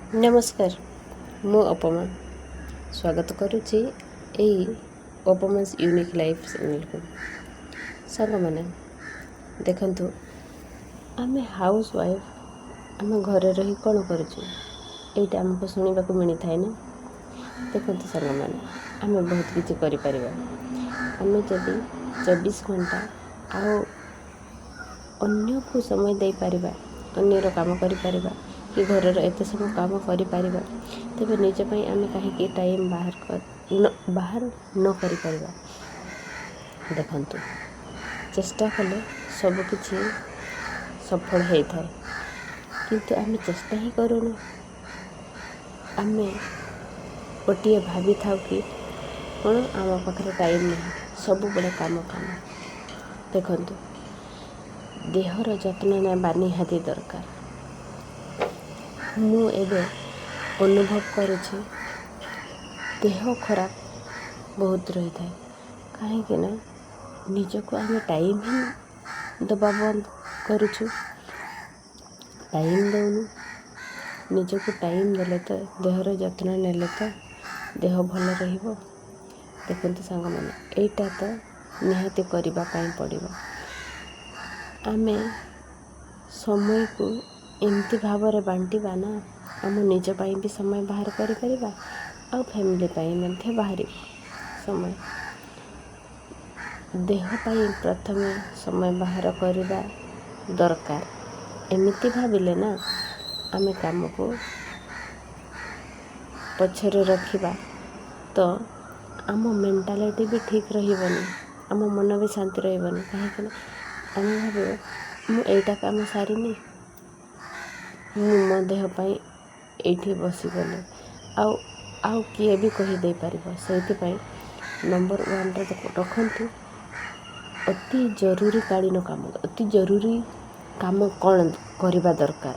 ନମସ୍କାର, ମୁଁ ଅପମା ସ୍ୱାଗତ କରୁଛି ଏଇ ଅପମାସ୍ ୟୁନିକ୍ ଲାଇଫ୍ ଚ୍ୟାନେଲ୍କୁ। ସାଙ୍ଗମାନେ, ଦେଖନ୍ତୁ, ଆମେ ହାଉସ୍ ୱାଇଫ୍, ଆମେ ଘରେ ରହି କ'ଣ କରୁଛୁ, ଏଇଟା ଆମକୁ ଶୁଣିବାକୁ ମିଳିଥାଏ ନା। ଦେଖନ୍ତୁ ସାଙ୍ଗମାନେ, ଆମେ ବହୁତ କିଛି କରିପାରିବା। ଆମେ ଯଦି 24 ଘଣ୍ଟା ଆଉ ଅନ୍ୟକୁ ସମୟ ଦେଇପାରିବା, ଅନ୍ୟର କାମ କରିପାରିବା କି ଘରର ଏତେ ସବୁ କାମ କରିପାରିବା, ତେବେ ନିଜ ପାଇଁ ଆମେ କାହିଁକି ଟାଇମ୍ ବାହାର ନ କରିପାରିବା? ଦେଖନ୍ତୁ, ଚେଷ୍ଟା କଲେ ସବୁକିଛି ସଫଳ ହେଇଥାଏ, କିନ୍ତୁ ଆମେ ଚେଷ୍ଟା ହିଁ କରୁନୁ। ଆମେ ଗୋଟିଏ ଭାବିଥାଉ କି କ'ଣ ଆମ ପାଖରେ ଟାଇମ୍ ନାହିଁ, ସବୁବେଳେ କାମ କାମ। ଦେଖନ୍ତୁ, ଦେହର ଯତ୍ନ ନେବା ନିହାତି ଦରକାର। ମୁଁ ଏବେ ଅନୁଭବ କରୁଛି, ଦେହ ଖରାପ ବହୁତ ରହିଥାଏ, କାହିଁକି ନା ନିଜକୁ ଆମେ ଟାଇମ୍ ହିଁ ଦେବା ବନ୍ଦ କରୁଛୁ, ଟାଇମ୍ ଦେଉନୁ ନିଜକୁ। ଟାଇମ୍ ଦେଲେ ତ, ଦେହର ଯତ୍ନ ନେଲେ ତ ଦେହ ଭଲ ରହିବ। ଦେଖନ୍ତୁ ସାଙ୍ଗମାନେ, ଏଇଟା ତ ନିହାତି କରିବା ପାଇଁ ପଡ଼ିବ। ଆମେ ସମୟକୁ ଏମିତି ଭାବରେ ବାଣ୍ଟିବା ନା, ଆମ ନିଜ ପାଇଁ ବି ସମୟ ବାହାର କରିପାରିବା ଆଉ ଫ୍ୟାମିଲି ପାଇଁ ମଧ୍ୟ ବାହାରିବ ସମୟ। ଦେହ ପାଇଁ ପ୍ରଥମେ ସମୟ ବାହାର କରିବା ଦରକାର। ଏମିତି ଭାବିଲେ ନା ଆମେ କାମକୁ ପଛରେ ରଖିବା ତ ଆମ ମେଣ୍ଟାଲିଟି ବି ଠିକ୍ ରହିବନି, ଆମ ମନ ବି ଶାନ୍ତି ରହିବନି। କାହିଁକିନା ଆମେ ଭାବିବା, ମୁଁ ଏଇଟା କାମ ସାରିନି, ମୁଁ ମୋ ଦେହ ପାଇଁ ଏଇଠି ବସିଗଲି, ଆଉ କିଏ ବି କହିଦେଇପାରିବ। ସେଇଥିପାଇଁ ନମ୍ବର ୱାନ୍ରେ ରଖନ୍ତୁ ଅତି ଜରୁରୀକାଳୀନ କାମ। ଅତି ଜରୁରୀ କାମ କ'ଣ କରିବା ଦରକାର?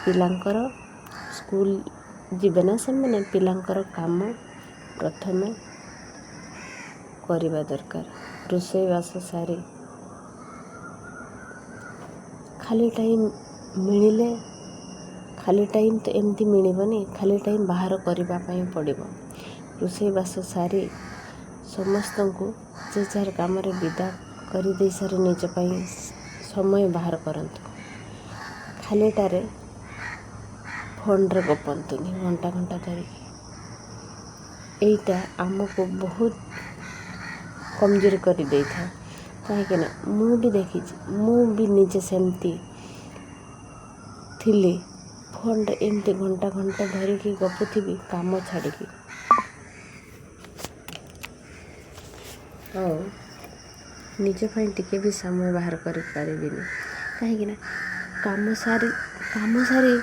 ପିଲାଙ୍କର ସ୍କୁଲ ଯିବେ ନା ସେମାନେ, ପିଲାଙ୍କର କାମ ପ୍ରଥମେ କରିବା ଦରକାର। ରୋଷେଇବାସ ସାରି ଖାଲି ଟାଇମ୍ ମିଳିଲେ, ଖାଲି ଟାଇମ୍ ତ ଏମିତି ମିଳିବନି, ଖାଲି ଟାଇମ୍ ବାହାର କରିବା ପାଇଁ ପଡ଼ିବ। ରୋଷେଇବାସ ସାରି ସମସ୍ତଙ୍କୁ ଯେ ଯାହାର କାମରେ ବିଦା କରିଦେଇ ସାରି ନିଜ ପାଇଁ ସମୟ ବାହାର କରନ୍ତୁ। ଖାଲିଟାରେ ଫୋନ୍ରେ ଗପନ୍ତୁନି ଘଣ୍ଟା ଘଣ୍ଟା ଧରିକି। ଏଇଟା ଆମକୁ ବହୁତ କମଜୋରି କରିଦେଇଥାଏ, କାହିଁକିନା ମୁଁ ବି ଦେଖିଛି, ମୁଁ ବି ନିଜେ ସେମିତି ଥିଲି। ଫୋନ୍ରେ ଏମିତି ଘଣ୍ଟା ଘଣ୍ଟା ଧରିକି ଗପୁଥିବି କାମ ଛାଡ଼ିକି, ଆଉ ନିଜ ପାଇଁ ଟିକେ ବି ସମୟ ବାହାର କରିପାରିବିନି। କାହିଁକିନା କାମ ସାରି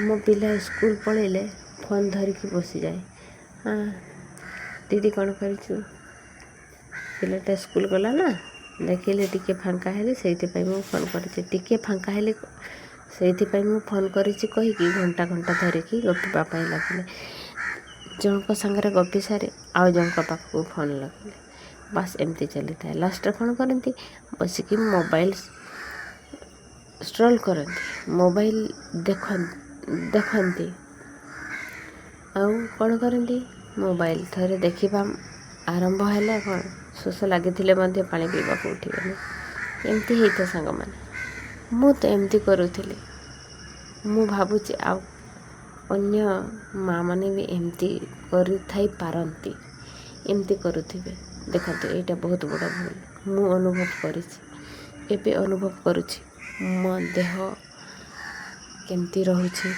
ମୋ ପିଲା ସ୍କୁଲ ପଳେଇଲେ ଫୋନ୍ ଧରିକି ବସିଯାଏ। ହଁ ଦିଦି, କ'ଣ କରିଛୁ? ପିଲାଟା ସ୍କୁଲ ଗଲା ନା, ଦେଖିଲେ ଟିକେ ଫାଙ୍କା ହେଲେ, ସେଇଥିପାଇଁ ମୁଁ ଫୋନ୍ କରିଛି। ଟିକେ ଫାଙ୍କା ହେଲେ, ସେଇଥିପାଇଁ ମୁଁ ଫୋନ୍ କରିଛି କହିକି ଘଣ୍ଟା ଘଣ୍ଟା ଧରିକି ଗପିବା ପାଇଁ ଲାଗିଲେ। ଜଣଙ୍କ ସାଙ୍ଗରେ ଗପି ସାରି ଆଉ ଜଣଙ୍କ ପାଖକୁ ଫୋନ୍ ଲଗେଇଲେ, ବାସ୍ ଏମିତି ଚାଲିଥାଏ। ଲାଷ୍ଟରେ କ'ଣ କରନ୍ତି? ବସିକି ମୋବାଇଲ ସ୍କ୍ରୋଲ୍ କରନ୍ତି, ମୋବାଇଲ ଦେଖନ୍ତି। ଆଉ କ'ଣ କରନ୍ତି? ମୋବାଇଲ ଥରେ ଦେଖିବା ଆରମ୍ଭ ହେଲେ କ'ଣ ଶୋଷ ଲାଗିଥିଲେ ମଧ୍ୟ ପାଣି ପିଇବାକୁ ଉଠିବେନି। ଏମିତି ହେଇଥାଏ ସାଙ୍ଗମାନେ। ମୁଁ ତ ଏମିତି କରୁଥିଲି। ମୁଁ ଭାବୁଛି ଆଉ ଅନ୍ୟ ମାଆମାନେ ବି ଏମିତି କରିଥାଇ ପାରନ୍ତି, ଏମିତି କରୁଥିବେ। ଦେଖନ୍ତୁ, ଏଇଟା ବହୁତ ବଡ଼ ଭୁଲ। ମୁଁ ଅନୁଭବ କରିଛି, ଏବେ ଅନୁଭବ କରୁଛି ମୋ ଦେହ କେମିତି ରହୁଛି,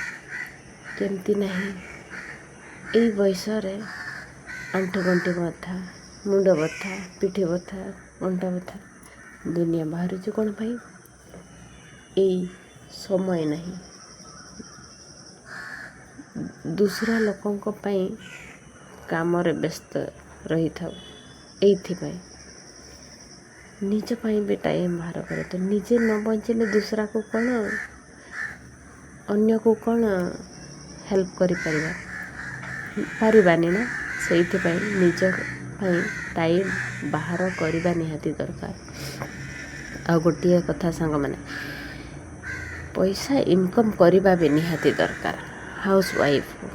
କେମିତି ନାହିଁ। ଏଇ ବୟସରେ ଆଣ୍ଠୁ ଗଣ୍ଠି ବଥା, ମୁଣ୍ଡ ବଥା, ପିଠି ବଥା, ଅଣ୍ଟା ବଥା ଦୁନିଆ ବାହାରୁଛି। କ'ଣ ପାଇଁ? ଏଇ ସମୟ ନାହିଁ। ଦୁସରା ଲୋକଙ୍କ ପାଇଁ କାମରେ ବ୍ୟସ୍ତ ରହିଥାଉ। ଏଇଥିପାଇଁ ନିଜ ପାଇଁ ବି ଟାଇମ୍ ବାହାର କରନ୍ତୁ। ନିଜେ ନ ବଞ୍ଚିଲେ ଦୁସରାକୁ କ'ଣ, ଅନ୍ୟକୁ କ'ଣ ହେଲ୍ପ କରିପାରିବା? ପାରିବାନି ନା। ସେଇଥିପାଇଁ ନିଜ ପାଇଁ ଟାଇମ୍ ବାହାର କରିବା ନିହାତି ଦରକାର। ଆଉ ଗୋଟିଏ କଥା ସାଙ୍ଗମାନେ ପଇସା ଇନକମ୍ କରିବା ବି ନିହାତି ଦରକାର ହାଉସ୍ ୱାଇଫ୍କୁ।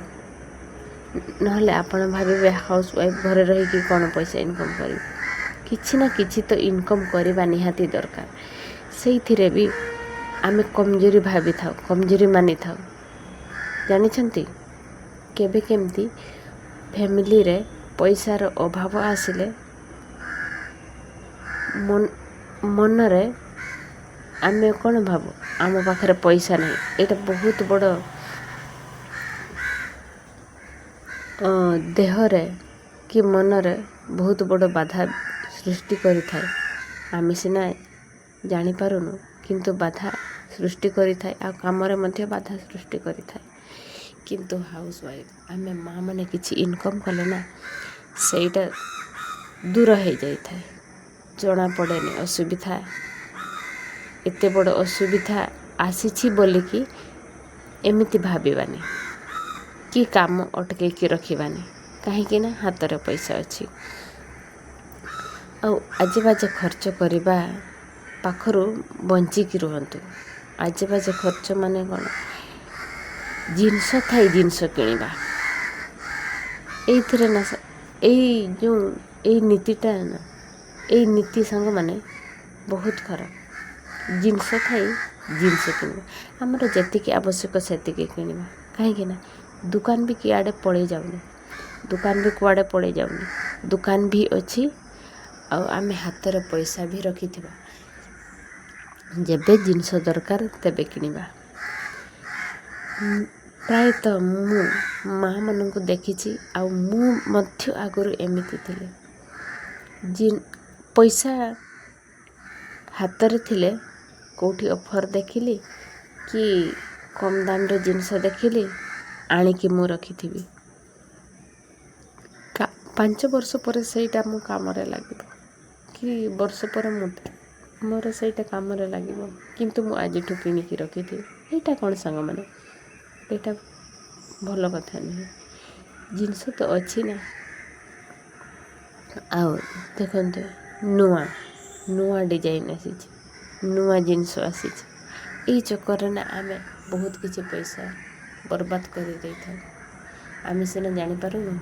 ନହେଲେ ଆପଣ ଭାବିବେ, ହାଉସ୍ ୱାଇଫ୍ ଘରେ ରହିକି କ'ଣ ପଇସା ଇନକମ୍ କରିବେ? କିଛି ନା କିଛି ତ ଇନକମ୍ କରିବା ନିହାତି ଦରକାର। ସେଇଥିରେ ବି ଆମେ କମଜୋରି ଭାବିଥାଉ, କମଜୋରି ମାନିଥାଉ। ଜାଣିଛନ୍ତି, କେବେ କେମିତି ଫ୍ୟାମିଲିରେ ପଇସାର ଅଭାବ ଆସିଲେ ମନରେ ଆମେ କ'ଣ ଭାବୁ? ଆମ ପାଖରେ ପଇସା ନାହିଁ। ଏଇଟା ବହୁତ ବଡ଼ ଦେହରେ କି ମନରେ ବହୁତ ବଡ଼ ବାଧା ସୃଷ୍ଟି କରିଥାଏ। ଆମେ ସିନା ଜାଣିପାରୁନୁ, କିନ୍ତୁ ବାଧା ସୃଷ୍ଟି କରିଥାଏ ଆଉ କାମରେ ମଧ୍ୟ ବାଧା ସୃଷ୍ଟି କରିଥାଏ। କିନ୍ତୁ ହାଉସ୍ ୱାଇଫ୍, ଆମେ ମାଆ ମାନେ କିଛି ଇନକମ୍ କଲେ ନା ସେଇଟା ଦୂର ହେଇଯାଇଥାଏ, ଜଣାପଡ଼େନି ଅସୁବିଧା। ଏତେ ବଡ଼ ଅସୁବିଧା ଆସିଛି ବୋଲିକି ଏମିତି ଭାବିବାନି କି କାମ ଅଟକେଇକି ରଖିବାନି, କାହିଁକି ନା ହାତରେ ପଇସା ଅଛି। ଆଉ ଆଜେ ବାଜେ ଖର୍ଚ୍ଚ କରିବା ପାଖରୁ ବଞ୍ଚିକି ରୁହନ୍ତୁ। ଆଜେ ବାଜେ ଖର୍ଚ୍ଚ ମାନେ କ'ଣ? ଜିନିଷ ଥାଇ ଜିନିଷ କିଣିବା। ଏଇଥିରେ ନା, ଏଇ ଯେଉଁ ଏଇ ନୀତିଟା ନା, ଏଇ ନୀତି ସାଙ୍ଗମାନେ ବହୁତ ଖରାପ। ଜିନିଷ ଥାଇ ଜିନିଷ କିଣିବା, ଆମର ଯେତିକି ଆବଶ୍ୟକ ସେତିକି କିଣିବା, କାହିଁକି ନା ଦୋକାନ ବି କିଆଡ଼େ ପଳେଇ ଯାଉନି, ଦୋକାନ ବି କୁଆଡ଼େ ପଳେଇ ଯାଉନି। ଦୋକାନ ବି ଅଛି ଆଉ ଆମେ ହାତରେ ପଇସା ବି ରଖିଥିବା। ଯେବେ ଜିନିଷ ଦରକାର ତେବେ କିଣିବା। ପ୍ରାୟତଃ ମୁଁ ମାଆମାନଙ୍କୁ ଦେଖିଛି ଆଉ ମୁଁ ମଧ୍ୟ ଆଗରୁ ଏମିତି ଥିଲି। ପଇସା ହାତରେ ଥିଲେ କେଉଁଠି ଅଫର୍ ଦେଖିଲି କି କମ୍ ଦାମରେ ଜିନିଷ ଦେଖିଲି, ଆଣିକି ମୁଁ ରଖିଥିବି। 5 ବର୍ଷ ପରେ ସେଇଟା ମୋ କାମରେ ଲାଗିବ କି ବର୍ଷ ପରେ ମୋର ସେଇଟା କାମରେ ଲାଗିବ, କିନ୍ତୁ ମୁଁ ଆଜିଠୁ କିଣିକି ରଖିଥିବି। ଏଇଟା କ'ଣ ସାଙ୍ଗମାନେ? ଏଇଟା ଭଲ କଥା ନୁହେଁ। ଜିନିଷ ତ ଅଛି ନା। ଆଉ ଦେଖନ୍ତୁ, ନୂଆ ନୂଆ ଡିଜାଇନ୍ ଆସିଛି, ନୂଆ ଜିନିଷ ଆସିଛି, ଏଇ ଚକ୍କରରେ ନା ଆମେ ବହୁତ କିଛି ପଇସା ବର୍ବାଦ କରିଦେଇଥାଉ। ଆମେ ସିନା ଜାଣିପାରୁନୁ,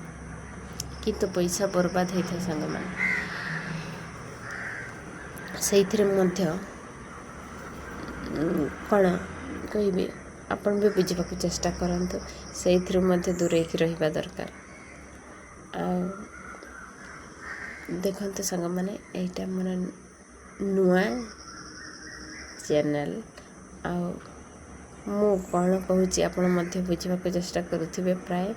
କିନ୍ତୁ ପଇସା ବର୍ବାଦ ହେଇଥାଏ ସାଙ୍ଗମାନେ। ସେଇଥିରେ ମଧ୍ୟ କ'ଣ କହିବି, ଆପଣ ବି ବୁଝିବାକୁ ଚେଷ୍ଟା କରନ୍ତୁ। ସେଇଥିରୁ ମଧ୍ୟ ଦୂରେଇକି ରହିବା ଦରକାର। ଆଉ ଦେଖନ୍ତୁ ସାଙ୍ଗମାନେ, ଏଇଟା ମୋର ନୂଆ ଚ୍ୟାନେଲ୍ ଆଉ ମୁଁ କ'ଣ କହୁଛି ଆପଣ ମଧ୍ୟ ବୁଝିବାକୁ ଚେଷ୍ଟା କରୁଥିବେ ପ୍ରାୟ।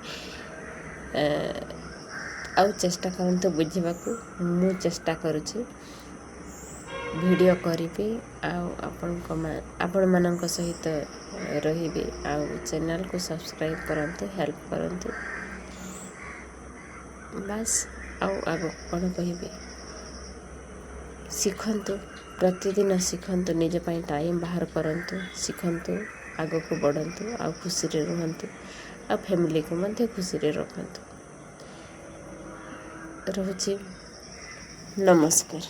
ଆଉ ଚେଷ୍ଟା କରନ୍ତୁ ବୁଝିବାକୁ। ମୁଁ ଚେଷ୍ଟା କରୁଛି ଭିଡ଼ିଓ କରିବି ଆଉ ଆପଣମାନଙ୍କ ସହିତ ରହିବି। ଆଉ ଚ୍ୟାନେଲ୍କୁ ସବସ୍କ୍ରାଇବ୍ କରନ୍ତୁ, ହେଲ୍ପ କରନ୍ତୁ, ବାସ୍। ଆଉ ଆଗକୁ କ'ଣ କହିବି? ଶିଖନ୍ତୁ, ପ୍ରତିଦିନ ଶିଖନ୍ତୁ, ନିଜ ପାଇଁ ଟାଇମ୍ ବାହାର କରନ୍ତୁ, ଶିଖନ୍ତୁ, ଆଗକୁ ବଢ଼ନ୍ତୁ ଆଉ ଖୁସିରେ ରୁହନ୍ତୁ ଆଉ ଫ୍ୟାମିଲିକୁ ମଧ୍ୟ ଖୁସିରେ ରଖନ୍ତୁ। ରହୁଛି, ନମସ୍କାର।